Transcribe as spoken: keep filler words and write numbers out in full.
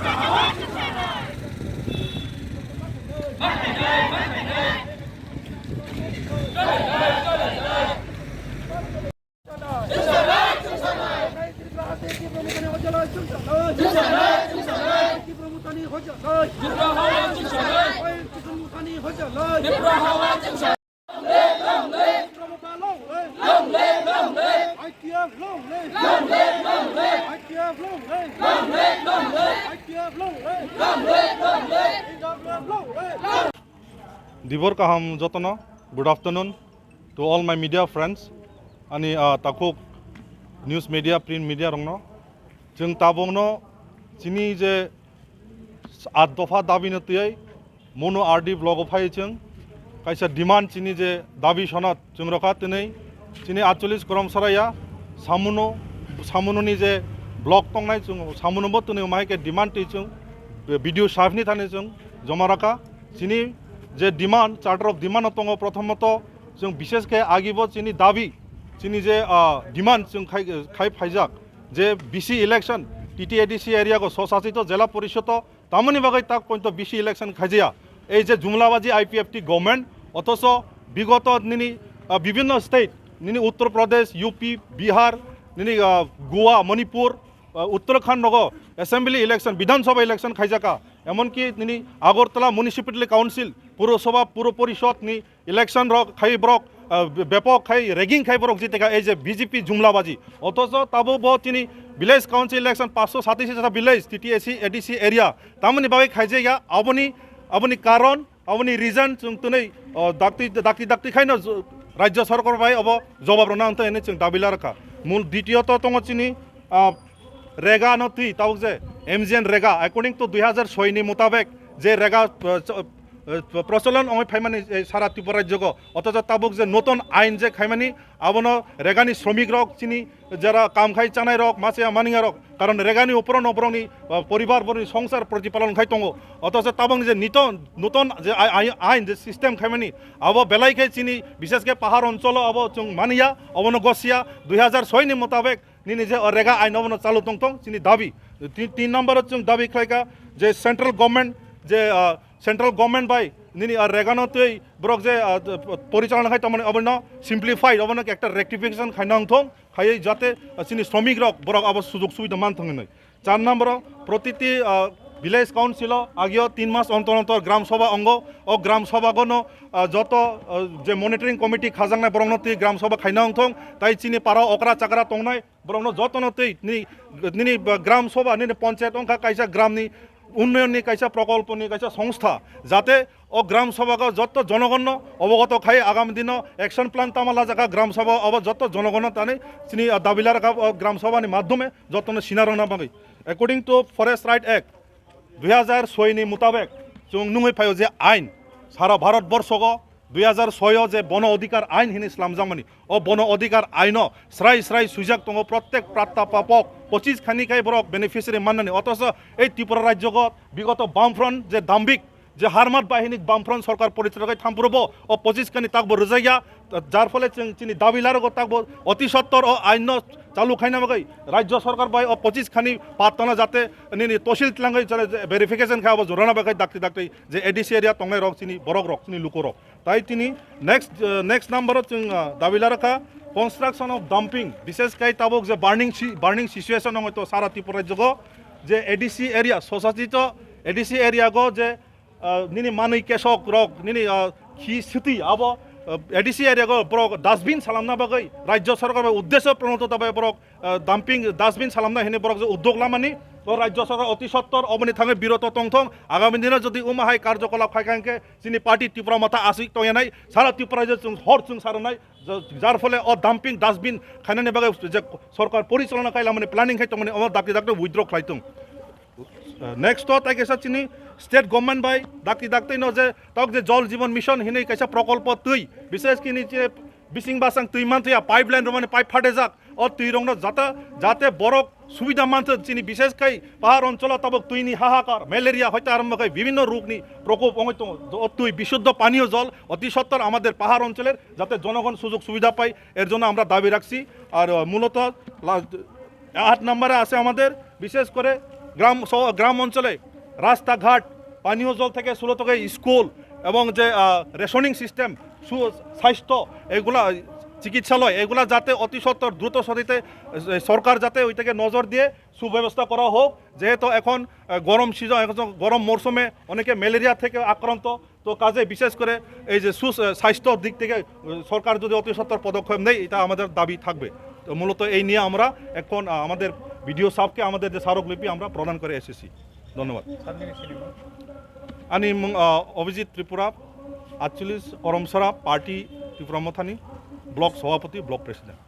Long live, long live! I T F long live! Long live, long live! I T F long live! Long live, long live! I T F long live! Long live, long live! P W F long live! Dibor kaham jotono, good afternoon to all my media friends, ani, ah, takhuk news media, print media rokno. Chwng tabukno chini je aa dopha dabino twiwi Monu R D block o phai chwng kaisa demand chini je dabi sonot chwng rokha twnwi chini atcholish Korom Saraya Samuno, Samunoni je block tongnai chwng Samuno bo twnwi mai khe demand twi chwng B D O sahib ni thani chwng joma rakha. Chini je demand, charter of demand no tongo, prothomoto chwng bishesh khe agi bo chini dabi, chini je, ah, demand chwng khai, khai phaijak je B C election, T T A D C area go swsachito jela porishod o tamoni bagwi tak pointo B C election khaijaya. Ei je jumlabaji I P F T government, othocho bigoto nini, ah, bibhinno state, nini Uttar Pradesh, U P, Bihar, nini, ah, Goa, Manipur, ah, Uttarakhand rogo assembly election, Bidhan Sabha election khaijaka. Emonki nini Agartala Municipality Council, Purosabha, Puro Porishod ni election rok khai borok, ah, be-, bepok khai rigging khai borok jiteka ei je B J P jumlabaji. Othocho tabuk bo chini village council election paanshto satais ta village T T A C A D C area tamoni bagwi khaijaya aboni, aboni karon, aboni reason chwng twnwi, oh, dakti, dakti, dakti khaino ju-, Rajya Sarkar bai obo jobab rwna wngtwi hwnwi chwng dabi la rwkha. Mul ditiyo to tongo chini, ah, rega no twi tabuk je M G N rega, according to dui hazar soi ni mutabek je rega, ah, cho-, eh, procholon wngwi phaimani, eh, sara Tripura rajyogo, othocho tabuk je noton ain je khaimani, abono regani sromik rok chini jara kam khai chanai rok, machaya mania rok, karon regani uporo no borokni, ah, poribar, borokni songsar protipalon khai tongo, othocho tabuk je nito-, noton je ai-, ai-, ain je system khaimani, abo belai khe chini bishesh khe pahar oncholo abo chwng mania, obono gosia dui hazar soi ni mutabek nini je o rega ain obono chalu tongthong chini dabi. Tin, tin number o chwng dabi khlaikha je central government je, ah, central government bai nini, ah, rega no twi borok je, ah, porichalona khai tongmani obono simplify, obono ekta rectification khaina wngthong, khaiwi jate, ah, chini sromik rok borok abo sujog subida manthong hinwi. Char number o protiti, ah, village council o agio tin mas ontor ontor gram sabha ongo, o gram sabha gono, ah, joto, ah, je monitoring committee khajaknai borokno twi gram sabha khaina wngthong, tai chini para okra chakra tongnai, borokno jotono twi nini, nini gram sabha, nini panchayat wngkha kaisa gramni unnayonni kaisa prokolponi kaisa songstha, jate o gram sabha o joto jonogonno obogoto khai agami dino action plan tama lajakha gram sabha obo joto jonogonno tani chini, ah, dabi la rwkha o gram sabha ni madhyome jotono sina rwna bagwi. According to Forest Right Act dui hazar soi ni mutabek chwng nungwi phaio je ain sara Bharat borsogo dui hazar soi o je bono odhikar ain hinwi slamjakmani, o bono odhikar aino srai srai swijak tongo, prottek pratta papok pochis khani khai borok beneficiary mannani, othocho ei Tripura rajyogo bigoto Bamfront je dambik je harmat bahinik Bamfront sorkar porichalok khai thamphurubo o pochis khani takbo rwjakya, jar phole chwng chini dabi larogo takbo oti sottor o aino chalu khaina bagwi rajyo sorkar bai o pochis khani pattano jate nini tosil tlangwi jate verification khai abo jorana bagwi dakti dakti je A D C area tongnai rok chini borok rok chini luku rok. Tai tini next, eh, next number o chwng, ah, dabi la rwkha construction of dumping, bishesh kai tabuk je burning si-, burning situation wngwi to sara Tripura rajyogo je A D C area, swsachito A D C area go je, ah, nini manwi kesok rok, nini, ah, khi siti abo, ah, A D C area go borok dustbin salamna bagwi rajyo sorkar bai uddesho pranodito bai borok ah, dumping dustbin salamna hinwi borok je uddog lamani, o rajyo sorkar oti sottor oboni thangwi biroto tongthong. Agami dino jodi omo hai karjokolap khai kha hwnkhe chini party Tipra Motha aswk tongyanai, sara Tripura je chwng hor chwng saranai, ja-, jar phole o dumping dustbin khainani bagwi je sorkar porichalona khai lamani planning khai tongmani omo dakti dakti withdraw khlai tong. Ah, next to tai kaisa chini state government bai dakti dakti no je tok je Jal Jeevan Mission hinwi kaisa prokolpo twi, bishesh kini je bising basang twi mantwi ya pipeline romani pipe phatejak. O twi rokno jata, jate borok subida manthok chini bishesh khai pahar oncholo tabuk twini hahakar, malaria hoite arombo khai bibhinno rokni prokop wngwi tongo. O twi bishuddho paniyo jol oti sottor amader pahar oncholer jate jonogon sujog subida pai, er jonno amra dabi rakchi. Ar, uh, muloto la-, আট নম্বরে আছে আমাদের বিশেষ করে গ্রাম সহ গ্রাম অঞ্চলে রাস্তাঘাট, পানীয় জল থেকে শুরু করে স্কুল এবং যে রেশনিং সিস্টেম, স্বাস্থ্য, এগুলা চিকিৎসালয়, এগুলা যাতে অতি সত্বর দ্রুত গতিতে সরকার যাতে ওইটাকে নজর দিয়ে সুব্যবস্থা করা হোক। যেহেতু এখন গরম সিজন, এখন গরম মরশুমে অনেকে ম্যালেরিয়া থেকে আক্রান্ত। তো কাজে বিশেষ করে এই যে সুস-, স্বাস্থ্যর দিক থেকে সরকার যদি অতি সত্বর পদক্ষেপ নেয়, এটা আমাদের দাবি থাকবে। তো মূলত এই নিয়ে আমরা এখন আমাদের বিডিও সাহেবকে আমাদের যে স্মারকলিপি আমরা প্রদান করে এসেছি। ধন্যবাদ। Ani mung Abhijit Tripura, আটচল্লিশ Koromsora Party, Tipra Mothani Block সভাপতি, Block President.